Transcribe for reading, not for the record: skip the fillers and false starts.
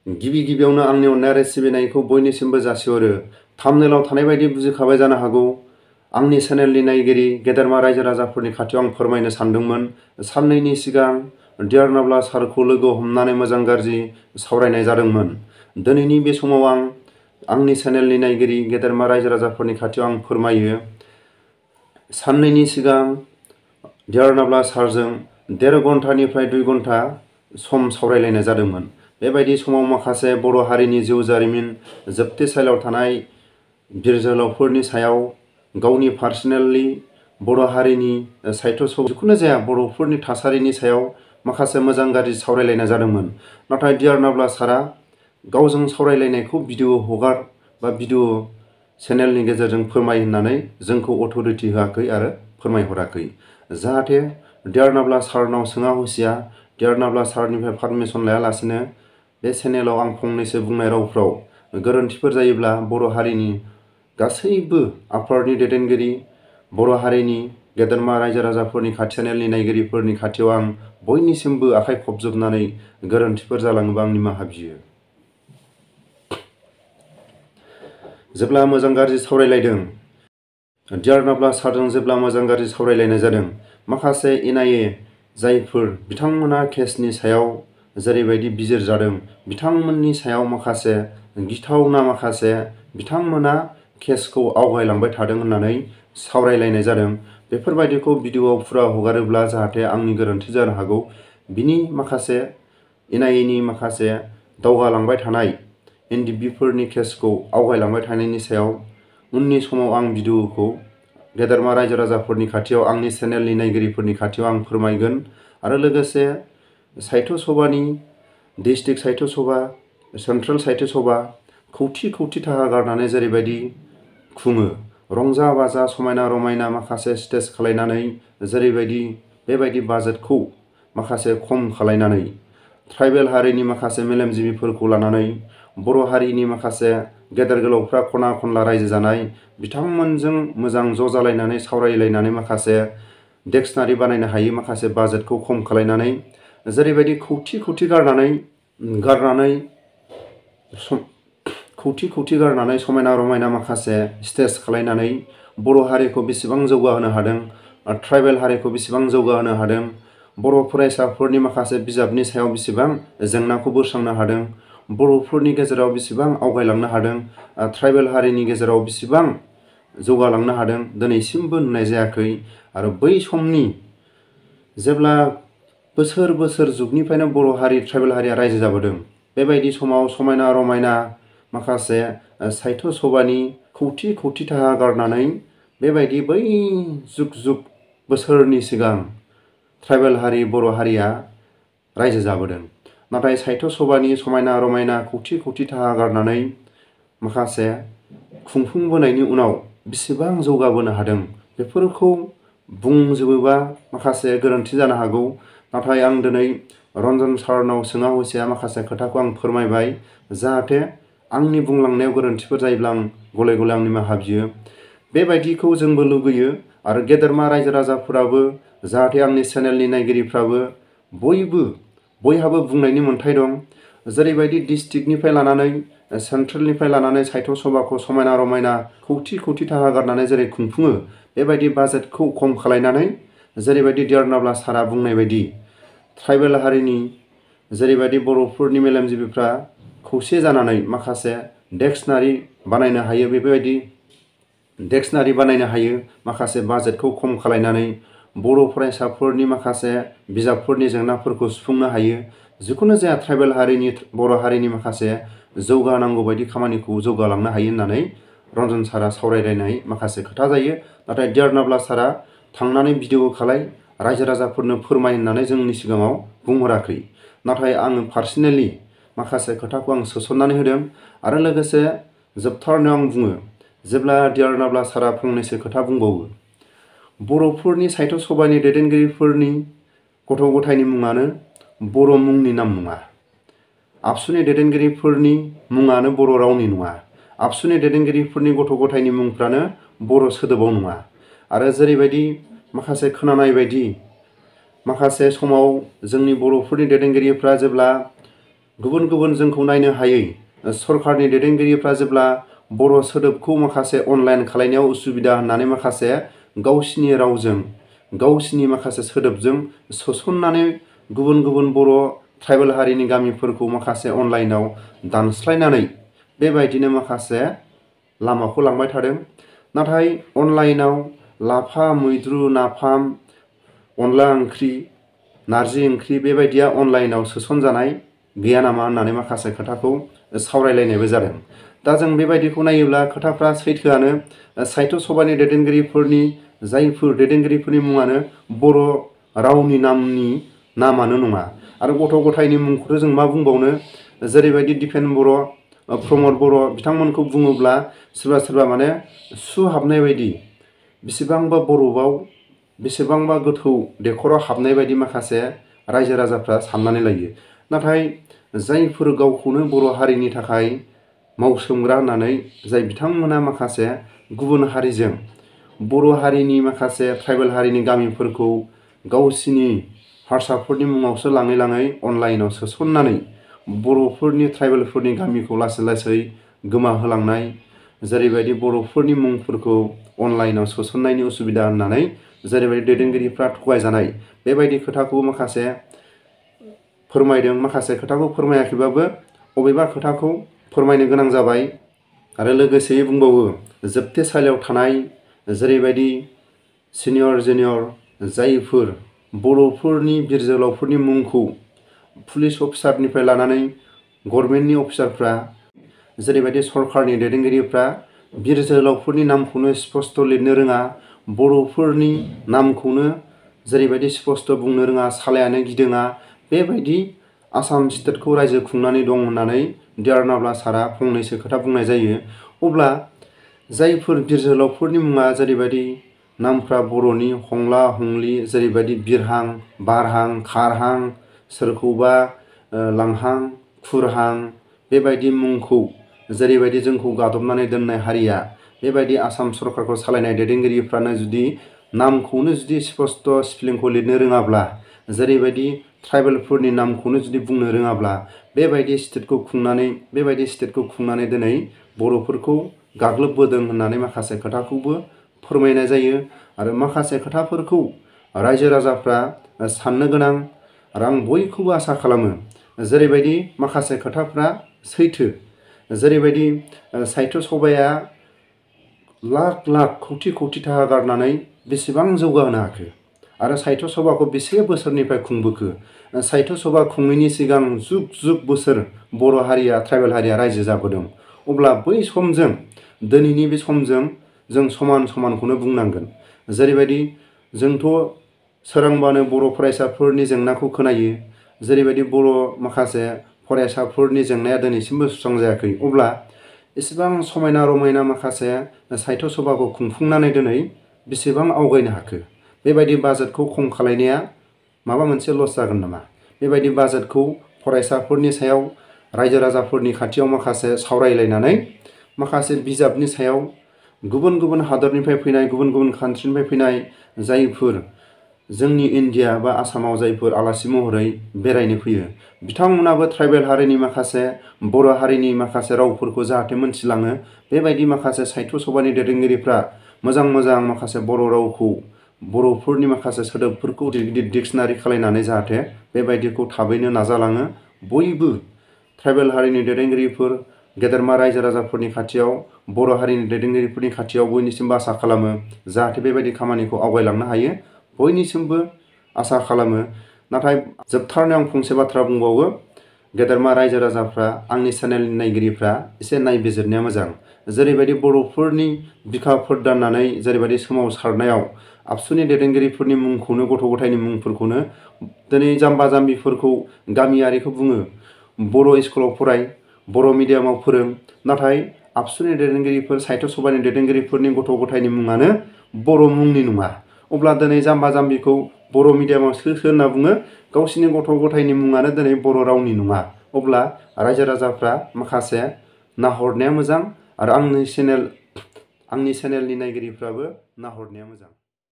गिबि गिबियावनो आंनि अननाय आरो सिबिनायखौ बयनिसिमबो जासिहरो। थाम्बनेइलाव थानाय बायदि बुजिखाबाय जानो हागौ। आंनि चेनेलनि नायगिरि गेदेरमा रायजो राजाफोरनि खाथियाव आं फोरमायनो सानदोंमोन। साननैनि सिगां डियार नाब्ला सारखौ लोगो हमनानै मोजां गाज्रि सावरायनाय जादोंमोन। दिनैनि बे समाव आं आंनि चेनेलनि नायगिरि गेदेरमा रायजो राजाफोरनि खाथियाव आं फोरमायो। साननैनि सिगां डियार नाब्ला सारजों 1.5 घन्टानिफ्राय 2 घन्टा सम सावरायलायनाय जादोंमोन। बेबायदि समाव माखासे बर' हारिनि जिउ जारिमिन, जोबथेसालियाव थानाय बिर जोहोलावफोरनि सायाव, गावनि पार्सनेलि बर' हारिनि साहित्य जिखुनु जाया बर'फोरनि थासारिनि सायाव माखासे मोजां गाज्रि सावरायलायनाय जादोंमोन। नाथाय डियार नाब्ला सारा गावजों सावरायलायनायखौ भिडिअ चेनेलनि गेजेरजों फोरमाय होननानै जोंखौ अथ'रिटि होआखै आरो फोरमायहराखै। जाहाथे डियार नाब्ला सारनाव सोङा हुसिया डियार नाब्ला सारनिफ्राय पारमिसन लायालासिनो बे चेनेलाव आं फंनैसो बुंनाय रावफ्राव गोरोन्थिफोर जायोब्ला बर' हारिनि गासैबो आफादनि दैदेनगिरि, बर' हारिनि गेदेरमा रायजो राजाफोरनि चेनेलनि नायगिरिफोरनि खाथियाव आं बयनिसिमबो आखाइ खबजोबनानै गोरोन्थिफोर जालाङोबा आं निमाहा बियो। जेब्ला मोजां गाज्रि सावरायलायदों, डियार नाब्ला सारजों जेब्ला मोजां गाज्रि सावरायलायनाय जादों, माखासे इनाये जायफोर बिथांमोना केसनि सायाव जेरैबायदि बिजिर जादों, बिथांमोननि सायाव माखासे गिथावना बिथांमोना केसखौ आवगायलांबाय थादों होननानै सावरायलायनाय जादों। बेफोरबायदिखौ भिडिअआव फुरा हगारोब्ला जाहाथे आंनि गोरोन्थि जानो हागौ। बिनि माखासे इनायनि माखासे दावगालांबाय थानाय एनडिबिफोरनि केसखौ आवगायलांबाय थानायनि सायाव उननि समाव आं भिडिअखौ गेदेरमा रायजो राजाफोरनि खाथियाव, आंनि चेनेलनि नायगिरिफोरनि खाथियाव आं फोरमायगोन। आरो लोगोसे साहित्य सभानि डिस्ट्रिक्ट साहित्य सभा, सेन्ट्रेल साहित्य सभा खौथि खौथि थाखा गारनानै जेरैबायदि खुङो, रंजा बाजा समायना रमायना माखासे स्टेज खालायनानै जेरैबायदि बेबायदि बाजेटखौ माखासे खम खालायनानै ट्राइबेल हारिनि माखासे मेलेमजिबिफोरखौ लानानै बर' हारिनि माखासे गेदेर गोलावफ्रा खना खनला रायजो जानाय बिथांमोनजों मोजां ज' जालायनानै सावरायलायनानै माखासे डिक्सनारि बानायनो हायो। माखासे बाजेटखौ खम खालायनानै जेरैबायदि खौथि खौथि गारनानै समायना रमायना माखासे स्टेज खालायनानै बर' हारिखौ बेसेबां जौगाहोनो हादों, ट्राइबेल हारिखौ बेसेबां जौगाहोनो हादों, बर' फरायसाफोरनि माखासे बिजाबनि सायाव बेसेबां जेंनाखौ बोस्रांनो हादों, बर'फोरनि गेजेराव बेसेबां आवगायलांनो हादों, ट्राइबेल हारिनि गेजेराव बेसेबां जौगालांनो हादों, दिनैसिमबो नुनाय जायाखै। आरो बै समनि जेब्ला बोसोर जुगनिफ्रायनो बर' हारि ट्राइबेल हारिया रायजो जाबोदों, बेबायदि समाव समायना रमायना माखासे साहित्य सभानि खौथि खौथि थाखा गारनानै बेबायदि बै जुग बोसोरनि सिगां ट्राइबेल हारि बर' हारिया रायजो जाबोदों। नाथाय साहित्य सभानि समायना रमायना खौथि खौथि थाखा गारनानै माखासे खुंफुंबोनायनि उनाव बेसेबां जौगाबोनो हादों, बेफोरखौ बुंजोबोबा माखासे गोरोन्थि जानो हागौ। नाथाय आं दिनै रन्जन सारनाव सोङा हुसिया माखासे खोथाखौ आं फोरमायबाय। जाहाथे आंनि बुंलांनायाव गोरोन्थिफोर जायोब्ला आं गले गले आं निमाहा बियो। बेबायदिखौ जोंबो लुगैयो आरो गेदेरमा रायजो राजाफोराबो जाहाथे आंनि चेनेलनि नायगिरिफ्राबो बयहाबो बुंनायनि मोन्थाय दं। जेरैबायदि डिस्ट्रिक्टनिफ्राय लानानै सेन्ट्रेलनिफ्राय लानानै साहित्य सभाखौ समायना रमायना खौथि खौथि थाखा गारनानै जेरै खुंफुङो, बेबायदि बाजेटखौ खम खालायनानै जेरैबायदि डियार नाब्ला सारा बुंनाय बायदि ट्राइबेल हारिनि जेरैबायदि बर'फोरनि मेलेमजिबिफ्रा खौसे जानानै माखासे डिक्सनारि बानायनो हायो, बेबायदि डिक्सनारि बानायनो हायो। माखासे बाजेटखौ खम खालायनानै बर' फरायसाफोरनि माखासे बिजाबफोरनि जेंनाफोरखौ सुफुंनो हायो। जिखुनु जाया ट्राइबेल हारिनि बर' हारिनि माखासे जौगानांगौ बायदि खामानिखौ जौगालांनो हायो होननानै रन्जन सारा सावरायलायनाय माखासे खोथा जायो। नाथाय डियार नाब्ला सारा थांनानै भिडिअ खालाय रायजो राजाफोरनो फोरमाय होननानै जोंनि सिगाङाव बुंहराखै। नाथाय आङो पार्सनेलि माखासे खोथाखौ आं सोसननानै होदों। आरो लोगोसे जोबथारनायाव आं बुङो, जेब्ला डियार नाब्ला सारा फंनैसो खोथा बुंबावो, बर'फोरनि साहित्य सभानि दैदेनगिरिफोरनि गथ' गथायनि मुङानो बर' मुंनि नाम नङा। आबसुनि दैदेनगिरिफोरनि मुङानो बर' रावनि नङा। आबसुनि दैदेनगिरिफोरनि गथ' गथायनि मुंफ्रानो बर' सोदोबाव नङा। आरो जेरैबायदि माखासे खोनानाय बायदि माखासे समाव जोंनि बर'फोरनि दैदेनगिरिफ्रा जेब्ला गुबुन गुबुन जोंखौ नायनो हायै सरकारनि दैदेनगिरिफ्रा जेब्ला बर' सोदोबखौ माखासे अनलाइन खालायनायाव उसुबिदा होननानै माखासे गावसिनि रावजों गावसिनि माखासे सोदोबजों सोसननानै गुबुन गुबुन बर' ट्राइबेल हारिनि गामिफोरखौ माखासे अनलाइनाव दानस्लायनानै बेबायदिनो माखासे लामाखौ लांबाय थादों। नाथाय अनलाइनाव लाफा मैद्रु नाफाम अनला ओंख्रि नारजि ओंख्रि बेबायदिया अनलाइनाव सोसनजानाय गैया नामा होननानै माखासे खोथाखौ सावरायलायनायबो जादों। दा जों बेबायदिखौ नायोब्ला खोथाफ्रा सैथोआनो। साहित्य सभानि दैदेनगिरिफोरनि जायफोर दैदेनगिरिफोरनि मुङानो बर' रावनि नामानो नङा। आरो गथ' गथायनि मुंखौथ' जों मा बुंबावनो, जेरैबायदि दिपेन बर', प्रमद बर' बिथांमोनखौ बुङोब्ला सोरबा सोरबा माने सु हाबनाय बायदि बेसेबांबा बरफआव बेसेबांबा गोथौ दैखराव हाबनाय बायदि माखासे रायजो राजाफ्रा साननानै लायो। नाथाय जायफोर गावखौनो बर' हारिनि थाखाय मावसोमग्रा होननानै जाय बिथांमोना माखासे गुबुन हारिजों बर' हारिनि माखासे ट्राइबेल हारिनि गामिफोरखौ गावसिनि हारसाफोरनि मुङावसो लाङै लाङै अनलाइनाव सोसननानै बर'फोरनि ट्राइबेलफोरनि गामिखौ लासै लासै गोमाहोलांनाय, जेरैबायदि बर'फोरनि मुंफोरखौ अनलाइनाव सोसननायनि उसुबिदा होननानै जेरैबायदि दैदेनगिरिफ्रा थगायजानाय, बेबायदि खोथाखौ माखासे फोरमायदों, माखासे खोथाखौ फोरमायाखैबाबो अबेबा खोथाखौ फोरमायनो गोनां जाबाय। आरो लोगोसेयै बुंबावो जोबथेसालियाव थानाय जेरैबायदि सिनियर जुनियर जायफोर बर'फोरनि बिर जोहोलावफोरनि मुंखौ पुलिस अफिसारनिफ्राय लानानै गभर्नमेन्टनि अफिसारफ्रा जेरैबायदि सरकारनि दैदेनगिरिफ्रा बिर जोहोलावफोरनि नामखौनो स्पष्ट लिरनो रोङा, बर'फोरनि नामखौनो जेरैबायदि स्पष्ट बुंनो रोङा, सालायानो गिदिङा, बेबायदि आसाम स्टेटखौ रायजो खुंनानै दं होननानै डिआर नाब्ला सारा फंनैसो खोथा बुंनाय जायो। अब्ला जायफोर बिर जोहोलावफोरनि मुङा जेरैबायदि नामफ्रा बर'नि हंला हंलि, जेरैबायदि बिरहां बारहां खारहां सोरखौबा लांहां खुरहां, बेबायदि मुंखौ जेरैबायदि जोंखौ गादबनानै दोननाय हारिया बेबायदि आसाम सरकारखौ सालायनाय दैदेनगिरिफ्रानो जुदि नामखौनो जुदि स्पष्ट स्पेलिंखौ लिरनो रोङाब्ला, जेरैबायदि ट्राइबेलफोरनि नामखौनो जुदि बुंनो रोङाब्ला, बेबायदि स्टेटखौ खुंनानै दिनै बर'फोरखौ गाग्लोबबोदों होननानै माखासे खोथाखौबो फोरमायनाय जायो। आरो माखासे खोथाफोरखौ रायजो राजाफ्रा साननो गोनां। आरो आं बयखौबो आसा खालामो जेरैबायदि माखासे खोथाफ्रा सैथो, जेरैबायदि साहित्य सभाया लाख लाख कौटि कौटि थाखा गारनानै बेसेबां जौगाहोनो हाखो आरो साहित्य सभाखौ बेसे बोसोरनिफ्राय खुंबोखो। साहित्य सभा खुङैनि सिगां जुग जुग बोसोर बर' हारिया ट्राइबेल हारिया रायजो जाबोदों। अब्ला बै समजों दिनैनि बे समजों जों समान समानखौनो बुंनांगोन। जेरैबायदि जोंथ' सोरांबानो बर' फरायसाफोरनि जेंनाखौ खोनायो, जेरैबायदि बर' माखासे फरायसाफोरनि जेंनाया दिनैसिमबो सुस्रांजायाखै। अब्ला एसेबां समायना रमायना माखासे साहित्य सभाखौ खुंफुंनानै दिनै बेसेबां आवगायनो हाखो। बेबायदि बाजेटखौ खम खालायनाया माबा मोनसे लस जागोन नामा? बेबायदि बाजेटखौ फरायसाफोरनि सायाव रायजो राजाफोरनि खाथियाव माखासे सावरायलायनानै माखासे बिजाबनि सायाव गुबुन गुबुन हादरनिफ्राय फैनाय, गुबुन गुबुन कान्ट्रिनिफ्राय फैनाय जायफोर जोंनि इन्डिया बा आसामाव जायफोर आलासि महरै बेरायनो फैयो, बिथांमोनाबो ट्राइबेल हारिनि माखासे बर' हारिनि माखासे रावफोरखौ जाहाथे मोनथिलाङो। बेबायदि माखासे साहित्य सभानि दैदेनगिरिफ्रा मोजां मोजां माखासे बर' रावखौ, बर'फोरनि माखासे सोदोबफोरखौ गिदिर डिक्सनारि खालायनानै जाहाथे बेबायदिखौ थाबैनो नाजालाङो। बयबो ट्राइबेल हारिनि दैदेनगिरिफोर, गेदेरमा रायजो राजाफोरनि खाथियाव, बर' हारिनि दैदेनगिरिफोरनि खाथियाव बयनिसिमबो आसा खालामो जाहाथे बेबायदि खामानिखौ आवगायलांनो हायो, बयनिसिमबो आसा खालामो। नाथाय जोबथारनायाव आं फंसे बाथ्रा बुंबावो, गेदेरमा रायजो राजाफ्रा, आंनि चेनेलनि नायगिरिफ्रा एसे नायबिजिरनाया मोजां। जेरैबायदि बर'फोरनि बिखाफोर दाननानै जेरैबायदि सोमावसारनायाव आबसुनि दैदेनगिरिफोरनि मुंखौनो, गथ' गथायनि मुंफोरखौनो दिनै जाम्बा जाम्बिफोरखौ गामियारिखौ बुङो बर' स्कुलाव फराय, बर' मिडियामाव फोरों, नाथाय आबसुनि दैदेनगिरिफोर, साहित्य सभानि दैदेनगिरिफोरनि गथ' गथायनि मुङानो बर' मुंनि नङा। अब्ला दिनै जाम्बा जाम्बिखौ बर' मिडियामाव सो होनना बुङो, गावसिनि गथ' गथायनि मुङानो दिनै बर' रावनि नङा। अब्ला रायजो राजाफ्रा माखासे नाहरनाया मोजां आरो आंनि चेनेलनि नायगिरिफ्राबो नाहरनाया मोजां।